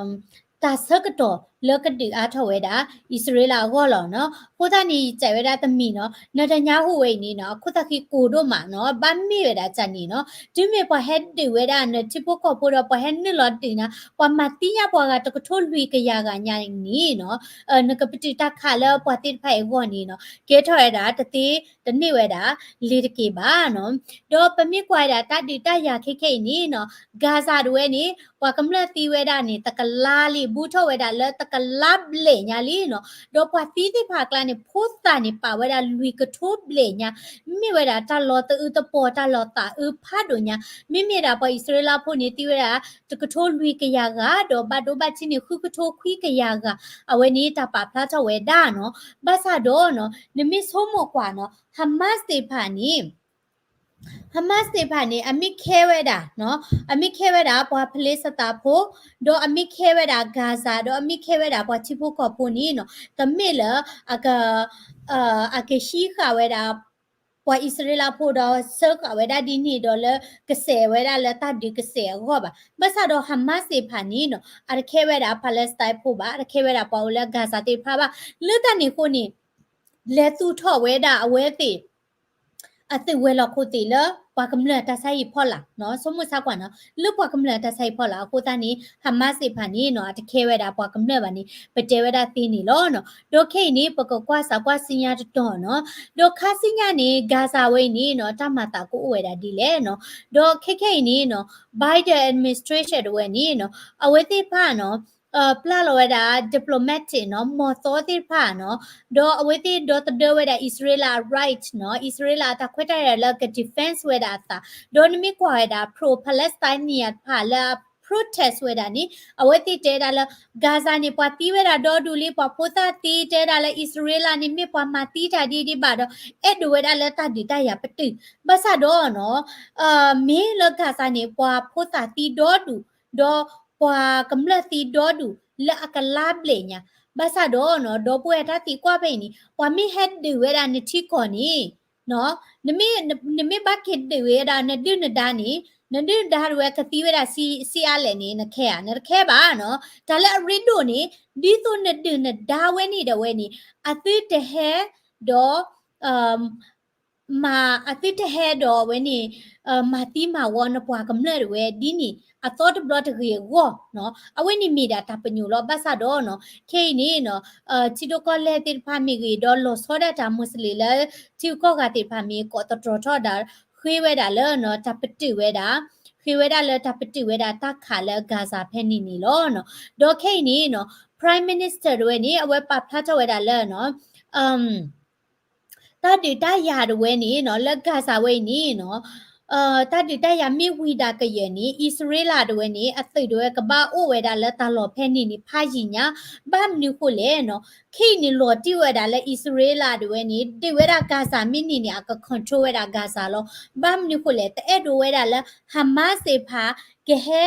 တၢ်ဆၢကတီၢ်လၢကဒုးအါထီၣ်ဝဲဒၣ် အံၣ်စရ့လးအဂီၢ်လီၤနီၤ. အဃိသတးန့ၣ် ယစံးဝဲဒၣ်တမံၤနီၤ Netanyahu ဝဲအံၤန့ၣ်နီၤ အခိၣ်သးဃံကိၢ်ဒိၣ်မးနီၤ ဘၣ်မ့ၢ်ဝဲဒၣ်တၢ်န့ၣ်နီၤ တုၤမ့ၢ်ပှၤဟဲဒုးဝဲဒၣ်နထံဖိကီၢ်ဖိဒီး ပှၤဟဲနုာ်လီၤဒုးနၤ ပှၤမၤသံညါပှၤဂၤတကထိလွံၢ်ကယၤဂၤညါန့ၣ်နီၤ နကပတုာ်တၢ်ခးလၢပှၤသ့ၣ်တဖၣ်အံၤအဂီၢ်န့ၣ်နီၤ ကဲထီၣ်ဝဲဒၣ်တသ့တန့ၢ်ဝဲဒၣ် လ့ၤတက့ၢ်ဘၣ်နီၤ. ဒီးပမ့ၢ်ကွၢ်ဝဲဒၣ်တၢ်ဒုးတၢ်ယၤခဲခဲအံၤန့ၣ်နီၤ Gaza တဝဲန့ၣ် ပှၤကမျၢၢ်သံဝဲဒၣ်န့ၣ် တကလါလံ ဘူးထီၣ်ဝဲဒၣ်လၢတကလါဘျဲၣ်ညါလံနီၤ. ဒီးပှၤသံသ့ၣ်တဖၣ်အကျါန့ၣ် ဖိသၣ်န့ၣ် ပာ်ဝဲဒၣ်လွံၢ်ကထိဘျဲၣ်ညါ မ့ၢ်ဝဲဒၣ်တၢ်လီၤသအုးသပှီၤ တၢ်လီၤသးအုးဖးဒိၣ်ညါ မ့မ့ၢ်ဒၣ်ပှၤအံၣ်စရ့လးဖိန့ၣ် သံဝဲဒၣ်တကထိလွံၢ်ကယၤဂၤ ဒီးဘၣ်ဒိဘၣ်ထံးန့ၣ် ဃုကထိခွံကယၤဂၤ အဝဲန့ၣ်တၢ်ပာ်ဖျါထီၣ်ဝဲဒၣ်နီၤ. ဘၣ်ဆၣ်ဒီးနီၤ နမ့ၢ်ဆိကမိၣ်ကွၢ်နီၤ Hamas သ့ၣ်တဖၣ်န့ၣ် Hamas သ့ၣ်တဖၣ်န့ၣ် အမ့ၢ်ခဲဝဲဒၣ်နီၤ အမ့ၢ်ခဲဝဲဒၣ် ပှၤဖလ့စတၤဖိ ဒီးအမ့ၢ်ခဲဝဲဒၣ် Gaza ဒီးအမ့ၢ်ခဲဝဲဒၣ်ပှၤထံဖိကီၢ်ဖိန့ၣ်နီၤ တမ့ၢ်လၢ အက အကဟံးဃာ်ဝဲဒၣ် ပှၤအံၣ်စရ့လးဖိဒီးဆှၢဃာ်ဝဲဒၣ်ဒ်န့ၣ်ဒီးလၢကစဲးဝဲဒၣ်လၢတၢ်ဒုးကစဲးအဂီၢ်ဘၣ်. ဘၣ်ဆၣ်ဒီး Hamas သ့ၣ်တဖၣ်န့ၣ်နီၤ အတခဲဝဲဒၣ် Palestine ဖိဘၣ် အတခဲဝဲဒၣ်ပှၤအိၣ်လၢ Gaza သ့ၣ်တဖၣ်ဘၣ်. လၢတၢ်န့ၣ်အဃိန့ၣ် လဲၤသူၣ်ထီၣ်ဝဲဒၣ်အဝဲသ့ၣ် အသုးဝဲၤလီၢ်ခိၣ်သ့ၣ်လၢ ပှၤကမျၢၢ်တၢ်ဆါဟံၣ်ဖီလာ်နီၤ ဆိကမိၣ်ဆါကွၢ်နီၤ လၢပှၤကမျၢၢ်တၢ်ဆါဟံၣ်ဖီလာ် အဃိသတးန့ၣ် Hamas သ့ၣ်တဖၣ်န့ၣ်နီၤ အတခဲဝဲဒၣ်ပှၤကမျၢၢ်ဘၣ်န့ၣ် ပတဲဝဲဒၣ်သ့န့ၣ်လီၤနီၤ. ဒီးခဲအံၤန့ၣ် ပကကွၢ်စးကွၢ်ဆူညါတတီၤနီၤ ဒီးခါဆူညါန့ၣ် Gaza ဝဲအံၤန့ၣ်နီၤ တၢ်မၤသးကအိၣ်ဝဲဒၣ်ဒ်လဲၣ်နီၤ. ဒီးခဲခဲအံၤန့ၣ်နီၤ Biden administration တဝဲန့ၣ်နီၤ အဝဲသ့ၣ်တဖၣ်နီၤ ပျၢ်လီၤဝဲဒၣ် diplomatic နီၤ မီၢ်သီသ့ၣ်တဖၣ်နီၤ ဒီးအဝဲသ့ၣ်ဒီသဒၢဝဲဒၣ် အံၣ်စရ့လးအ right နီၤ အံၣ်စရ့လးအတၢ်ခွဲးတၢ်ယာ်လၢက defense ဝဲဒၣ်အသး ဒီးနမ့ၢ်ကွၢ်ဝဲဒၣ် pro-Palestinian တဖၣ်လၢအ protest ဝဲဒၣ်န့ၣ် အဝဲသ့ၣ်တဲဒၣ်လၢ Gaza န့ၣ် ပှၤသံဝဲဒၣ်ဒီဒူၣ်လံ ပှၤဖိသၣ်သံ တဲဒၣ်လၢအံၣ်စရ့လးန့ၣ် မ့ၢ်ပှၤမၤသံတၢ်ဒ်ဒ်ဘၣ်ဒီး အဲၣ်ဒိးဝဲဒၣ်လၢတၢ်ဒုးတၢ်ယၤပတုာ် ဘၣ်ဆၣ်ဒီးနီၤ မ့ၢ်လၢ Gaza န့ၣ် ပှၤဖိသၣ်သံဒီဒူၣ် ဒီးပှၤကမျၢၢ်သံဒီဒူၣ်လၢအကလါဘျဲၣ်ညါ ဘၣ်ဆၣ်ဒီးနီၤ ဒီပုၢ်ဝဲၢ်တၢ်သံကွၢ်ဖဲအံၤန့ၣ် ပှၤမ့ၢ်ဟဲဒုးဝဲဒၣ်နထံကီၢ်န့ၣ် နမ့ၢ် နမ့ၢ်ဘၣ်က့ၤဒုးဝဲဒၣ်နဒုၣ်နဒါန့ၣ် နဒုၣ်နဒါတဝဲကသံဝဲဒၣ်ဆံးအါလဲၣ်န့ၣ် နခဲဧါ နတခဲဘၣ်နီၤ တၢ်လၢအရ့ဒိၣ်န့ၣ် ဒ်သိးနဒုၣ်နဒါဝဲန့ၣ်ဒီးဝဲန့ၣ် အသုတဟဲဒီး မၤအသုတဟဲဒီးအဝဲန့ၣ် မၤသံမၤဝီနပှၤကမျၢၢ်တဝဲဒ်န့ၣ် အသီတဘျီတဂ့ၤအဂီၢ်နီၤ, အဝဲန့ၣ်မ့ၢ်ဒၣ်တၢ်ပညိၣ်လီၤ. ဘၣ်ဆၣ်ဒီးနီၤ ခဲအံၤန့ၣ်နီၤ ထံဒိၣ်ကီၢ်လဲၢ်သ့ၣ်တဖၣ်မ့ၢ်ဂ့ၤ ဒီးလီၤဆီဒၣ်တၢ် Muslim လၢထံဂုၤကီၢ်ဂၤသ့ၣ်တဖၣ်မ့ၢ် ကိးသတြီၤထီၣ်ဒၣ် ဃ့ဝဲဒၣ်လၢနီၤ တၢ်ပတုာ်ဝဲဒၣ် ဃ့ဝဲဒၣ်လၢတၢ်ပတုာ်ဝဲဒၣ်တၢ်ခးလၢ Gaza ဖဲန့ၣ်န့ၣ်လီၤနီၤ. ဒီးခဲအံၤန့ၣ်နီၤ Prime Minister တဝဲန့ၣ် အဝဲပာ်ဖျါထီၣ်ဝဲဒၣ်လၢနီၤ တၢ်ဒုးတၢ်ယၤတဝဲန့ၣ်နီၤ လၢ Gaza ဝဲအံၤန့ၣ်နီၤ တၢ်ဒုးတၢ်ယၤမ့ၢ်ဝံၤဒၣ်ကယၢၤန့ၣ် အံၣ်စရ့လးတဝဲန့ၣ် အသုးတဝဲကဘၣ်အိၣ်ဝဲဒၣ်လၢတၢ်လီၢ်ဖဲန့ၣ်န့ၣ် ဖးယံာ်ညါ, ဘၣ်မနုၤဃိလဲၣ်နီၤ ခဲအံၤန့ၣ်လီၤတံၢ်ဝဲဒၣ်လၢအံၣ်စရ့လးတဝဲန့ၣ် ဒုးဝဲဒၣ် Gaza မ့ၢ်န့ၢ်န့ၣ် အက control ဝဲဒၣ် Gaza လီၤ. ဘၣ်မနုၤဃိလဲၣ် တအဲၣ်ဒိးဝဲဒၣ်လၢ Hamas သ့ၣ်တဖၣ် ကဟဲ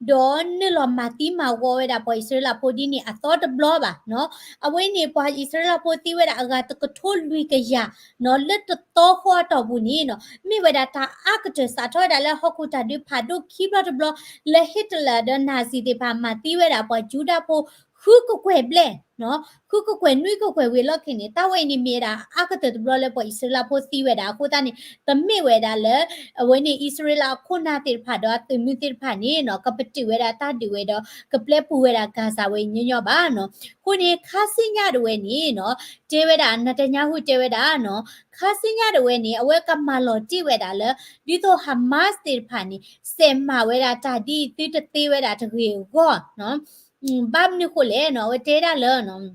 ဒီးနုာ်လီၤမၤသံမၤဝီဝဲဒၣ်ပှၤအံၣ်စရ့လးဖိဒ်န့ၣ်အသီတဘျီဘၣ်နီၤ. အဝဲန့ၣ်ပှၤအံၣ်စရ့လးဖိသံဝဲဒၣ်အဂၤတကထိလွံၢ်ကယၤနီၤ လၢတသီဃီအတီၢ်ပူၤန့ၣ်နီၤ မ့ၢ်ဝဲဒၣ်တၢ်အါကတၢၢ်စးထီၣ်ဝဲဒၣ်လၢဟီၣ်ခိၣ်တၢ်ဒုးဖးဒိၣ်ခံဘျီတဘျီ လၢ Hitler ဒီး Nazi သ့ၣ်တဖၣ်မၤသံဝဲဒၣ်ပှၤယူဒၤဖိ ဃုကကွဲၢ်ဘျဲၣ် ဃုကကွဲၢ်နွံကကွဲၢ်ဝံၤအလီၢ်ခံန့ၣ် တၢ်ဝဲအံၤန့ၣ်မ့ၢ်ဝဲဒၣ်အါကတၢၢ်တဘျီလၢပှၤအံၣ်စရ့လးဖိသံဝဲဒၣ်အဃိသတးန့ၣ် တမ့ၢ်ဝဲဒၣ်လၢ အဝဲန့ၣ်အံၣ်စရ့လးအခိၣ်နၢ်သ့ၣ်တဖၣ်ဒီးအသုးမုၢ်သ့ၣ်တဖၣ်န့ၣ်နီၤ ကပတုာ်ဝဲဒၣ်တၢ်ဒုးဝဲဒီး ကပျဲပူၤဝဲဒၣ် Gaza ဝဲအံၤညီညီဘၣ်နီၤ. အဃိန့ၣ် ခါဆူညါတဝဲန့ၣ်နီၤ တဲဝဲဒၣ် Netanyahu တဲဝဲဒၣ်နီၤ ခါဆူညါတဝဲန့ၣ် အဝဲကမၤလီၤတံၢ်ဝဲဒၣ်လၢ ဒ်သိး Hamas သ့ၣ်တဖၣ်န့ၣ် စဲးမၤဝဲဒၣ်တၢ်ဒ်သုတသ့ဝဲဒၣ်တဂ့ၤအဂီၢ်နီၤ ဘၣ်မနုၤဃိလဲၣ်နီၤ အဝဲတဲဒၣ်လၢနီၤ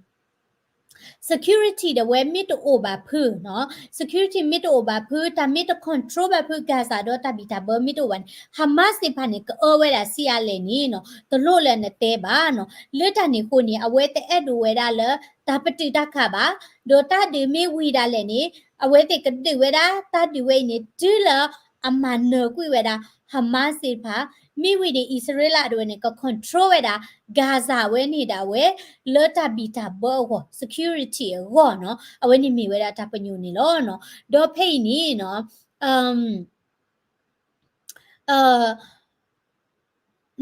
security တဝဲမ့ၢ်တအိၣ်ဘၣ်ဖုနီၤ security မ့ၢ်တအိၣ်ဘၣ်ဖု တၢ်မ့ၢ်တ control ဘၣ်ဖု Gaza ဒီးတၢ်ဘံၣ်တၢ်ဘၢမ့ၢ်တအိၣ်ဘၣ်န့ၣ် Hamas သ့ၣ်တဖၣ်န့ၣ် ကအၢဝဲဒၣ်ဆံးအါလဲၣ်န့ၣ်နီၤ တလိၣ်လၢနတဲဘၣ်နီၤ လၢတၢ်န့ၣ်အဃိန့ၣ် အဝဲတအဲၣ်ဒိးဝဲဒၣ်လၢ တၢ်ပတုာ်တၢ်ခးဘၣ် ဒီးတၢ်ဒုးမ့ၢ်ဝံၤဒၣ်လဲာ်န့ၣ် အဝဲသ့ၣ်ကဒုးဝဲဒၣ် တၢ်ဒုးဝဲအံၤန့ၣ် တုၤလၢအမၤနၢၤကွံာ်ဝဲဒၣ် Hamas သ့ၣ်တဖၣ် မ့ၢ်ဝံၤန့ၣ် အံၣ်စရ့လးတဝဲန့ၣ် က control ဝဲဒၣ် Gaza ဝဲန့ၣ်ဒၣ်ဝဲ လၢတၢ်ဘံၣ်တၢ်ဘၢအဂီၢ် security အဂီၢ်နီၤ အဝဲန့ၣ်မ့ၢ်ဝဲဒၣ်တၢ်ပညိၣ်န့ၣ်လီၤနီၤ. ဒီးဖဲအံၤန့ၣ်နီၤ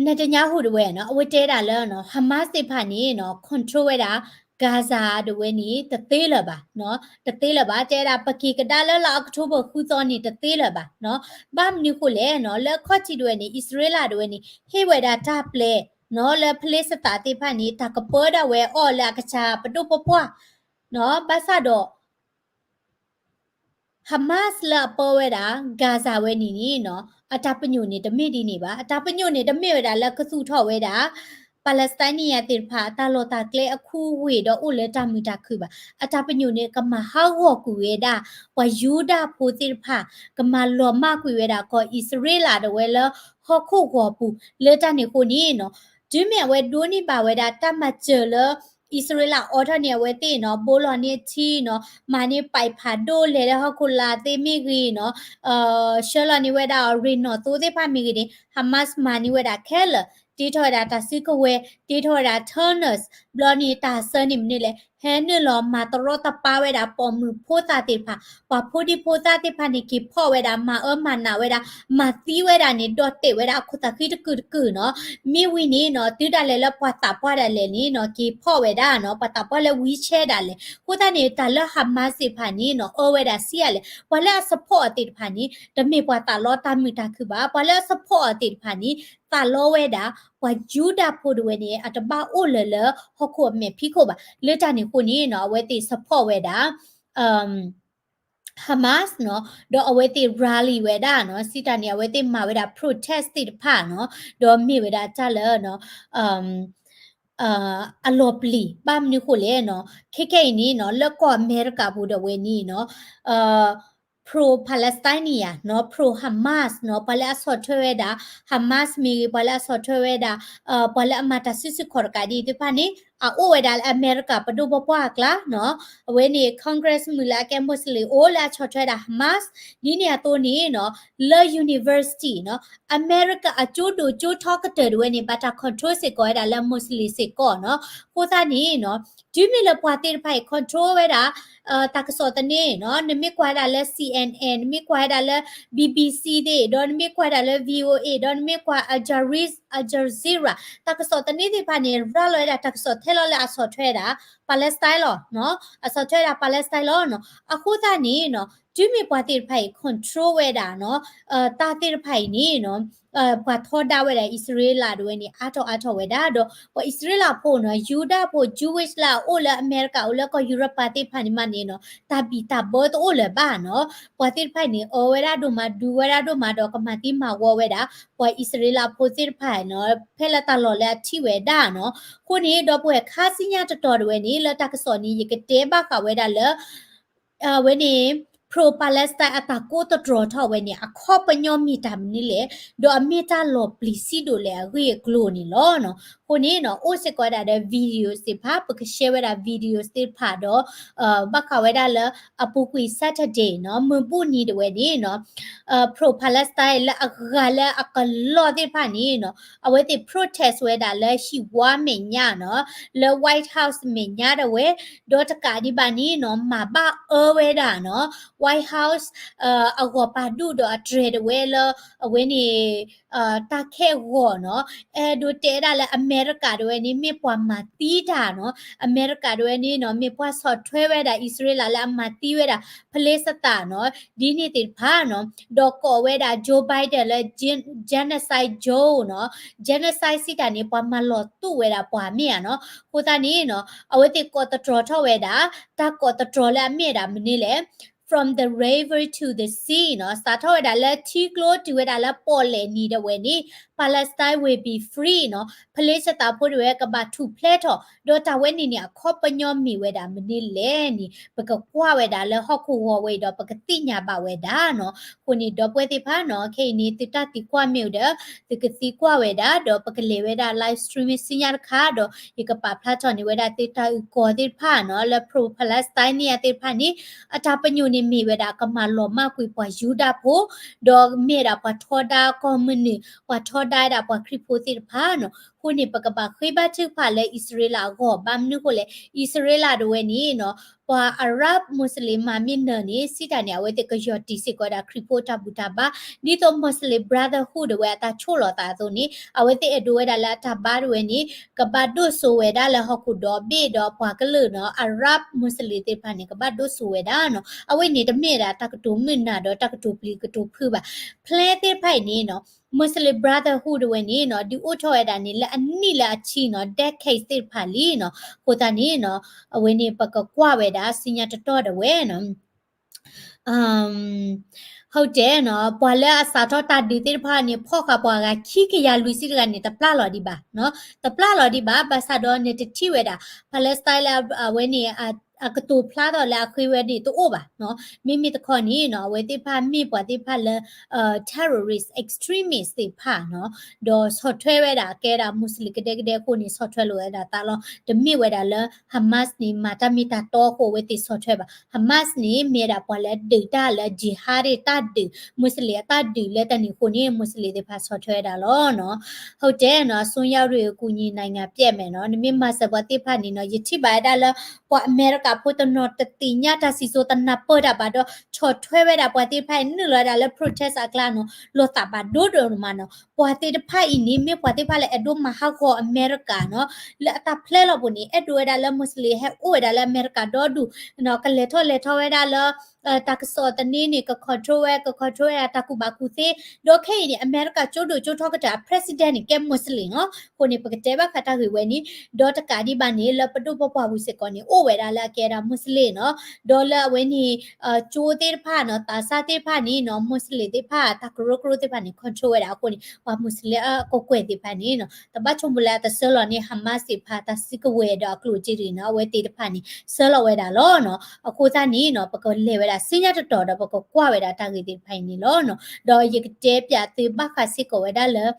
Netanyahu တဝဲနီၤ အဝဲတဲဒၣ်လၢနီၤ Hamas သ့ၣ်တဖၣ်န့ၣ်နီၤ control ဝဲဒၣ် Gaza တဝဲန့ၣ် တသ့လၢၤဘၣ်နီၤ တသ့လၢၤဘၣ် တဲဒၣ် ပက့ၤကဒါလၢလါ October ဃုသီန့ၣ် တသ့လၢၤဘၣ်နီၤ ဘၣ်မနုၤဃိလဲၣ်နီၤ လၢအခီၣ်ထံးတဝဲန့ၣ် အံၣ်စရ့လးတဝဲန့ၣ် ဟ့ၣ်ဝဲဒၣ်တၢ်ပျဲနီၤ လၢဖလ့ၡသးသ့ၣ်တဖၣ်န့ၣ် တၢ်ကပၢဒၣ်ဝဲအီၣ်လၢအကစၢ်ပဒိၣ်ပပှၢ်နီၤ ဘၣ်ဆၣ်ဒီး Hamas လၢအပၢဝဲဒၣ် Gaza ဝဲန့ၣ်န့ၣ်နီၤ အတၢ်ပညိၣ်န့ၣ် တမ့ၢ်ဒ်န့ၣ်ဘၣ်. အတၢ်ပညိၣ်န့ၣ် တမ့ၢ်ဝဲဒၣ်လၢကသူၣ်ထီၣ်ဝဲဒၣ် Palestinian သ့ၣ်တဖၣ် တၢ်လီၢ်တၢ်ကျဲအခိၣ်အဂ့ၢ်ဒီးအိၣ်လၢတၢ်မုာ်တၢ်ခုၣ်ဘၣ်. အတၢ်ပညိၣ်န့ၣ် ကမၤဟးဂီၤကွံာ်ဝဲဒၣ် ပှၤယူဒၤဖိသ့ၣ်တဖၣ် ကမၤလီၤမၢ်ကွံာ်ဝဲဒၣ်ကီၢ်အံၣ်စရ့လးဒၣ်ဝဲလၢဟီၣ်ခိၣ်ဂီၤပူၤ လၢတၢ်န့ၣ်အဃိန့ၣ်နီၤ တုၤမ့ၢ်အဝဲဒိးန့ၢ်ဘၣ်ဝဲဒၣ်တၢ်မၤစၢၤလၢ အံၣ်စရ့လးအိးထီၣ်န့ၣ် အဝဲသ့ၣ်နီၤ ဘိလီၤန့ၢ်ထံနီၤ မၤန့ၢ်ပာ်ဖးဒိၣ်လဲၤလၢဟီၣ်ခိၣ်လာ်သ့ၣ်မ့ၢ်ဂ့ၤနီၤ ဆှၢလီၤန့ၢ်ဝဲဒၣ်အီၤရ့ၣ်နီၣ်သိသ့ၣ်တဖၣ်မ့ၢ်ဂ့ၤန့ၣ် Hamas မၤန့ၢ်ဝဲဒၣ်ခဲလၢာ် တ့ထီၣ်ဝဲဒၣ်တၢ်စုကဝဲၤ တ့ထီၣ်ဝဲဒၣ် tunnels ဘျီန့ၣ် တၢ်ဆၢန့ၣ်မနုၤလဲၣ် ဟဲနုာ်လီၤမၤတရီတပါဝဲဒၣ်ပိာ်မုၣ်ဖိသၣ်သ့ၣ်တဖၣ် ပှၤဖိဒံဖိသၣ်သ့ၣ်တဖၣ်န့ၣ် က့ၤဖီၣ်ဝဲဒၣ် မၤအၢမၤနးဝဲဒၣ် မၤသံဝဲဒၣ်န့ၣ် ဒီးတဲာ်ဝဲဒၣ်အခိၣ်သးဃံတကုာ်တကုာ်နီၤ မ့ၢ်ဝံၤန့ၣ်နီၤ တုၤဒၣ်လဲာ်လၢပှၤသးပှၢ်ဒၣ်လဲာ်န့ၣ်နီၤ က့ၤဖီၣ်ဝဲဒၣ်နီၤ ပှၤသးပှၢ်လၢ wheelchair ဒၣ်လဲာ် အဃိသတးန့ၣ် တၢ်လၢ Hamas သ့ၣ်တဖၣ်န့ၣ်နီၤ အၢဝဲဒၣ်ဆံးအါလဲၣ် ပှၤလၢအ support အီၤသ့ၣ်တဖၣ်န့ၣ် တမ့ၢ်ပှၤသးလီတၢ်မုာ်တၢ်ခုၣ်ဘၣ် ပှၤလၢအ support အီၤသ့ၣ်တဖၣ်န့ၣ် သးလီဝဲဒၣ် ပှၤယူဒၤဖိတဝဲန့ၣ် အတဘၣ်အိၣ်လၢၤလၢဟီၣ်ခိၣ်အမဲာ်ဖံးခိၣ်ဘၣ် လၢတၢ်န့ၣ်အဃိန့ၣ်နီၤ အဝဲသ့ၣ် support ဝဲဒၣ် Hamas နီၤ ဒီးအဝဲသ့ၣ် rally ဝဲဒၣ်နီၤ စံးတၢ်န့ၣ် အဝဲသ့ၣ်မၤဝဲဒၣ် protest သ့ၣ်တဖၣ်နီၤ ဒီးမ့ၢ်ဝဲဒၣ်တၢ်လၢ အလီၤပျံၤ ဘၣ်မနုၤဃိလဲၣ်နီၤ ခဲခဲအံၤန့ၣ်နီၤ လၢကီၢ်အမဲရကၤပူၤဒီးဝဲန့ၣ်နီၤ pro Palestinian နီၤ pro Hamas နီၤ ပှၤလၢအဆီၣ်ထွဲဝဲဒၣ် Hamas မ့ၢ်ဂ့ၤ ပှၤလၢအဆီၣ်ထွဲဝဲဒၣ် ပှၤလၢအမၤတၢ်စုဆူၣ်ခီၣ်တကးဒ်အံၤသ့ၣ်တဖၣ်န့ၣ် အအိၣ်ဝဲဒၣ်လၢအမဲရကၤပဒိၣ်ပပှၢ်အကျါနီၤ အဝဲန့ၣ် Congress မုၢ်လၢအကဲ Muslim အိၣ်လၢအဆီၣ်ထွဲဒၣ် Hamas ဒ်န့ၣ်အသိးန့ၣ်နီၤ လၢ university နီၤ အမဲရကၤအကၠိဒိၣ်ကၠိထီကတၢၢ်တဝဲန့ၣ် ဘၣ်တၢ် control စ့ၢ်ကီးဝဲဒၣ်လၢ Muslim စ့ၢ်ကီးနီၤ အဃိသတးန့ၣ်နီၤ တုၤမ့ၢ်လၢပှၤသ့ၣ်တဖၣ်အံၤ control ဝဲဒၣ် တၢ်ကစီၣ်သန့နီၤ နမ့ၢ်ကွၢ်ဝဲဒၣ်လၢ C N N နမ့ၢ်ကွၢ်ဝဲဒၣ်လၢ B B C သ့ၣ် ဒီးနမ့ၢ်ကွၢ်ဝဲဒၣ်လၢ V O A ဒီးနမ့ၢ်ကွၢ် Al Jazeera Jazeera တၢ်ကစီၣ်သန့သ့ၣ်တဖၣ်န့ၣ် ရၤလီၤဝဲဒၣ်တၢ်ကစီၣ်ထဲလီၤလၢအဆီၣ်ထွဲဒၣ် Palestine လီၤ. အဆီၣ်ထွဲဒၣ် Palestine လီၤ. အဃိသတးန့ၣ်နီၤ တုၤမ့ၢ်ပှၤသ့ၣ်တဖၣ်အံၤ control ဝဲဒၣ်နီၤ တၢ်သ့ၣ်တဖၣ်အံၤန့ၣ်နီၤ ပှၤထီဒါဝဲဒၣ်အံၣ်စရ့လးဒၣ်ဝဲန့ၣ် အါထီၣ်အါထီၣ်ဝဲဒၣ် ဒီးပှၤအံၣ်စရ့လးဖိနီၤ ယူဒၤဖိ Jewish လၢအအိၣ်လၢအမဲရကၤ အိၣ်လၢကီၢ်ယူရပၤသ့ၣ်တဖၣ်န့ၣ်မးန့ၣ်နီၤ တၢ်ဘံၣ်တၢ်ဘၢတအိၣ်လၢၤဘၣ်နီၤ. ပှၤသ့ၣ်တဖၣ်အံၤန့ၣ် အၢဝဲဒၣ်ဒိၣ်မး ဒုးဝဲဒၣ်ဒိၣ်မးဒီးကမၤသံမၤဝီဝဲဒၣ် ပှၤအံၣ်စရ့လးဖိသ့ၣ်တဖၣ်နီၤ ဖဲလၢတၢ်လီၢ်လၢအထံၣ်ဝဲဒၣ်နီၤ. အဃိန့ၣ် ဒီပုၢ်ဝဲၢ်ခါဆူညါတတီၤဒၣ်ဝဲန့ၣ် လၢတၢ်ကစီၣ်န့ၣ် ယကတဲဘၣ်ဃးဝဲဒၣ်လၢ အဝဲန့ၣ် pro-Palestine အတၢ်ကိးသတြီၤထီၣ်ဝဲန့ၣ် အခီပညီမ့ၢ်တၢ်မနုၤလဲၣ်, ဒီးအမ့ၢ်တၢ်လီၤပျံၤဆံးဒိၣ်လဲၣ်အဂ့ၢ်အကျိၤန့ၣ်လီၤ. အဃိန့ၣ်နီၤ အိၣ်စ့ၢ်ကီးဝဲဒၣ်ဒီး video သ့ၣ်တဖၣ် ပက share ဝဲဒၣ် video သ့ၣ်တဖၣ်ဒီး ဘၣ်ဃးဝဲဒၣ်လၢ အပူၤကွံာ် Saturday နီၤ မုၢ်ဘူၣ်နံၤဒၣ်ဝဲန့ၣ်နီၤ pro-Palestine လၢအဂၤလၢအကလီၢ်သ့ၣ်တဖၣ်န့ၣ်နီၤ အဝဲသ့ၣ် protest ဝဲဒၣ်လၢဟံၣ်ဝါမဲာ်ညါနီၤ လၢ White House မဲာ်ညါဒၣ်ဝဲ, ဒီးတကးဒံးဘၣ်န့ၣ်နီၤ မၤဘၣ်အၢဝဲဒၣ်နီၤ White House အဂီၢ်ပာ်ဒူၣ်ဒီးအတြဲၤဒၣ်ဝဲလၢ အဝဲန့ၣ် တၢ်ခဲအဂီၢ်နီၤ အဲၣ်ဒိးတဲဒၣ်လၢအမဲရကၤဒၣ်ဝဲန့ၣ် မ့ၢ်ပှၤမၤသံတၢ်နီၤ အမဲရကၤဒၣ်ဝဲန့ၣ်နီၤ မ့ၢ်ပှၤဆီၣ်ထွဲဝဲဒၣ်အံၣ်စရ့လးလၢအမၤသံဝဲဒၣ် ဖလ့စတၢ်နီၤ ဒ်န့ၣ်သ့ၣ်တဖၣ်နီၤ ဒီးကိးဝဲဒၣ် Joe Biden လၢ genocide Joe နီၤ genocide စံးတၢ်န့ၣ် ပှၤမၤလီၤတူာ်ဝဲဒၣ်ပှၤမ့ၢ်ဧါနီၤ. အဃိသတးန့ၣ်နီၤ အဝဲသ့ၣ်ကိးသတြီၤထီၣ်ဝဲဒၣ် တၢ်ကိးသတြီၤလၢအမ့ၢ်ဒၣ်မနုၤလဲၣ် From the river to the sea နီၤ စးထီၣ်ဝဲဒၣ်လၢထံကျိတုၤဝဲဒၣ်လၢပီၣ်လဲၣ်နံၤဒၣ်ဝဲန့ၣ် Palestine will be free နီၤ ဖလ့စတၢ်ဖိဒၣ်ဝဲကဘၣ်ထူၣ်ဖျဲးထီၣ် ဒီးတၢ်ဝဲန့ၣ်န့ၣ် အခီပညီမ့ၢ်ဝဲဒၣ်မနုၤလဲၣ်န့ၣ် ပကကွၢ်ဝဲဒၣ်လၢဟီၣ်ခိၣ်ဂီၤဝဲအံၤဒီး ပကသ့ၣ်ညါဘၣ်ဝဲဒၣ်နီၤ. အဃိန့ၣ် ဒီပုၢ်ဝဲၢ်သ့ၣ်တဖၣ်နီၤ ခဲအံၤန့ၣ် သုတၢ်သံကွၢ်မ့ၢ်အိၣ်ဒီး သုကသံကွၢ်ဝဲဒၣ် ဒီးပကလဲၤဝဲဒၣ် live streaming ဆူညါတခါဒီး ယကပာ်ဖျါထီၣ်န့ၢ်ဝဲဒၣ်သုတၢ်အုၣ်ကီၤသ့ၣ်တဖၣ်နီၤ လၢ pro-Palestine န့ၣ်သ့ၣ်တဖၣ်န့ၣ် အတၢ်ပညိၣ်န့ၣ်မ့ၢ်ဝဲဒၣ် ကမၤလီၤမၢ်ကွံာ်ပှၤယူဒၤဖိ ဒီးမ့ၢ်ဝဲဒၣ်ပှၤထီဒါကီၢ်မုၢ်နုာ် ပှၤထီဒါဝဲဒၣ်ပှၤခရံာ်ဖိသ့ၣ်တဖၣ်နီၤ. အဃိန့ၣ် ပကဘၣ်ဃ့ဘါထုကဖၣ်လၢအံၣ်စရ့လးအဂီၢ် ဘၣ်မနုၤအဃိလဲၣ် အံၣ်စရ့လးဒၣ်ဝဲန့ၣ်နီၤ ပှၤ Arab Muslim မၤမ့ၢ်နၢၤန့ၣ် စံးတၢ်န့ၣ် အဝဲသ့ၣ်ကယီၢ်တံၢ်စ့ၢ်ကီးဝဲဒၣ်ခရံာ်ဖိအတၢ်ဘူၣ်တၢ်ဘါ ဒ်သိး Muslim Brotherhood ဒၣ်ဝဲအတၢ်ဆိးလီၤသးအသိးန့ၣ် အဝဲသ့ၣ်အဲၣ်ဒိးဝဲဒၣ်လၢအတၢ်ဘါဒၣ်ဝဲန့ၣ် ကဘၣ်ဒိၣ်စိဝဲဒၣ်လၢဟီၣ်ခိၣ်ဒီဘ့ၣ်ဒီးပှၤကလုာ်နီၤ Arab Muslim သ့ၣ်တဖၣ်န့ၣ် ကဘၣ်ဒိၣ်စိဝဲဒၣ်နီၤ. အဝဲန့ၣ်တမ့ၢ်ဒၣ်တၢ်ကတိၤမုာ်နၢ်ဒီးတၢ်ကတိၤပျံၤကတိၤဖုးဘၣ်. Plan သ့ၣ်တဖၣ်အံၤန့ၣ်နီၤ Muslim Brotherhood ဒၣ်ဝဲန့ၣ်နီၤ ဒုးအိၣ်ထီၣ်ဝဲဒၣ်န့ၣ် လၢအနံၣ်လၢအဆံနီၤ decades သ့ၣ်တဖၣ်လံနီၤ. အဃိသတးန့ၣ်နီၤ အဝဲန့ၣ်ပကကွၢ်ဝဲဒၣ်ဆူညါတတီၤဒၣ်ဝဲနီၤ ဟုတ်တယ်နီၤ ပှၤလၢအစးထီၣ်တၢ်ဒုးသ့ၣ်တဖၣ်န့ၣ် ဖီၣ်ဃာ်ပှၤဂၤခံကယၤလွံၢ်ဆံတဂၤန့ၣ် တပျၢ်လီၤဒံးဘၣ်နီၤ တပျၢ်လီၤဒံးဘၣ် ဘၣ်ဆၣ်ဒီးနတထံၣ်ဝဲဒၣ် Palestine လၢအဝဲန့ၣ် အကတိၤဖျါထီၣ်လၢအဃ့ဝဲန့ၣ်တအိၣ်ဘၣ်နီၤ မ့မ့ၢ်တခီန့ၣ်နီၤ အဝဲသ့ၣ်တဖၣ်မ့ၢ်ပှၤသ့ၣ်တဖၣ်လၢ terrorist extremist သ့ၣ်တဖၣ်နီၤ ဒီးဆီၣ်ထွဲဝဲဒၣ်ကဲဒၣ် Muslim ကဒဲကဒဲအဃိန့ၣ် ဆီၣ်ထွဲလိာ်ဝဲဒၣ်သးလီၤ. တမ့ၢ်ဝဲဒၣ်လၢ Hamas န့ၣ် မၤတၢ်မ့ၢ်တၢ်တီအဃိ အဝဲသ့ၣ်ဆီၣ်ထွဲဘၣ်. Hamas န့ၣ် မ့ၢ်ဝဲဒၣ်ပှၤလၢအဒုးတၢ်လၢ jihadi တၢ်ဒုး Muslim အတၢ်ဒုးလၢတၢ်န့ၣ်အဃိန့ၣ် Muslim သ့ၣ်တဖၣ်ဆီၣ်ထွဲဝဲဒၣ်လီၤနီၤ ဟုတ်တယ်နီၤ အစွန်းရောက်တွေအကူအညီ နိုင်ငံပျက်မယ်နီၤ နမ့ၢ်မၤစၢၤပှၤသ့ၣ်တဖၣ်န့ၣ်နီၤ ယထံၣ်ဘၣ်ဝဲဒၣ်လၢ ပှၤအမဲရကၤဖိတနီၤတသ့ၣ်ညါတၢ်စံၣ်စိၤတနၢ်ပၢၢ်တၢ်ဘၣ်ဒီး ဆီၣ်ထွဲဝဲဒၣ်ပှၤသ့ၣ်တဖၣ်အံၤ နုာ်လီၤဝဲဒၣ်လၢ protest အကျါနီၤ လီၤသးဘၣ်ဒိဒိၣ်မးနီၤ ပှၤသ့ၣ်တဖၣ်အံၤန့ၣ် မ့ၢ်ပှၤသ့ၣ်တဖၣ်လၢအဲၣ်ဒိးမၤဟးဂီၤအမဲရကၤနီၤ လၢအတၢ်ဖျဲလီၤပူၤန့ၣ် အဲၣ်ဒိးဝဲဒၣ်လၢ Muslim ဟဲအိၣ်ဝဲဒၣ်လၢအမဲရကၤဒီဒူၣ်နီၤ ကလဲၤထီၣ်လဲၤထီဝဲဒၣ်လၢ တၢ်ကစီၣ်သန့န့ၣ် က control ဝဲ က control ဝဲဒၣ်တၢ်ကူၣ်ဘၣ်ကူၣ်သ့ ဒီးခဲအံၤန့ၣ် အမဲရကၤကၠိဒိၣ်ကၠိထီကတၢၢ် အ president န့ၣ် ကဲ Muslim နီၤ အဃိန့ၣ် ပကတဲဘၣ်ဃးတၢ်ဂ့ၢ်ဝဲန့ၣ် ဒီးတကးဒံးဘၣ်န့ၣ် လၢပဒိၣ်ပပှၢ်ပူၤစ့ၢ်ကီးန့ၣ် အိၣ်ဝဲဒၣ်လၢအကဲဒၣ် Muslim နီၤ ဒီးလၢအဝဲန့ၣ် ကၠိသ့ၣ်တဖၣ်နီၤ သးစၢ်သ့ၣ်တဖၣ်န့ၣ်နီၤ Muslim သ့ၣ်တဖၣ် တၢ်ကရၢကရိသ့ၣ်တဖၣ်န့ၣ် control ဝဲဒၣ်အဃိန့ၣ် ပှၤ Muslim အကကွဲၢ်သ့ၣ်တဖၣ်န့ၣ်နီၤ တဘၣ်ဆိကမိၣ်လၢအတဆှၢလီၤန့ၢ် Hamas သ့ၣ်တဖၣ် တၢ်စုကဝဲၤဒီးအကျိၣ်စ့ဒ်န့ၣ်နီၤ အဝဲသ့ၣ်တဖၣ်န့ၣ် ဆှၢလီၤဝဲဒၣ်လီၤနီၤ အဃိသတးန့ၣ်နီၤ ပကလဲၤဝဲဒၣ်ဆူညါတတီၤဒီး ပကကွၢ်ဝဲဒၣ်တၢ်ဂ့ၢ်သ့ၣ်တဖၣ်အံၤန့ၣ်လီၤနီၤ ဒီးယကတဲပၠးသုဘၣ်ဃးစ့ၢ်ကီးဝဲဒၣ်လၢ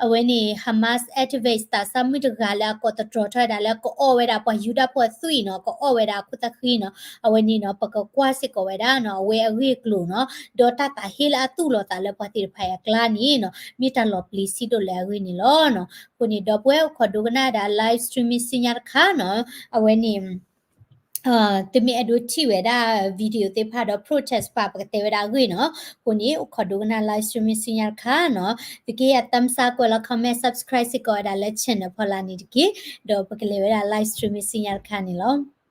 အဝဲန့ၣ် Hamas activist သးစၢ်မုၣ်တဂၤလၢအကိးသတြီၤထီၣ်ဝဲဒၣ်လၢ ကအီၣ်ဝဲဒၣ်ပှၤယူဒၤဖိအသွံၣ်နီၤ ကအီၣ်ဝဲဒၣ်အခိၣ်သဃံနီၤ အဝဲန့ၣ်နီၤ ပကကွၢ်စ့ၢ်ကီးဝဲဒၣ်နီၤ အဝဲအဂ့ၢ်အကျိၤနီၤ ဒီးတၢ်သးဟ့လၢအသူၣ်လီၤသးလၢပှၤသ့ၣ်တဖၣ်အကျါန့ၣ်နီၤ မ့ၢ်တၢ်လီၤပျံၤဆံးဒိၣ်လဲၣ်အဂ့ၢ်န့ၣ်လီၤနီၤ အဃိန့ၣ် ဒီပုၢ်ဝဲၢ်အိၣ်ခိးဒိကနၣ်ဝဲဒၣ် live streaming ဆူညါတခါနီၤ အဝဲန့ၣ် သုမ့ၢ်အဲၣ်ဒိးထံၣ်ဝဲဒၣ် video သ့ၣ်တဖၣ်ဒီး protest ပှၤ ပကတဲဝဲဒၣ်အဂ့ၢ်နီၤ, အဃိန့ၣ် အိၣ်ခိးဒိကနၣ် live streaming ဆူညါတခါနီၤ, သုကဟ့ၣ်ယၤ thumbs up ကွဲးလီၤ comment subscribe စ့ၢ်ကီးဝဲဒၣ်လၢ channel ဖီလာ်န့ၣ်တက့ၢ်, ဒီးပကလဲၤဝဲဒၣ် live streaming ဆူညါတခါန့ၣ်လီၤ.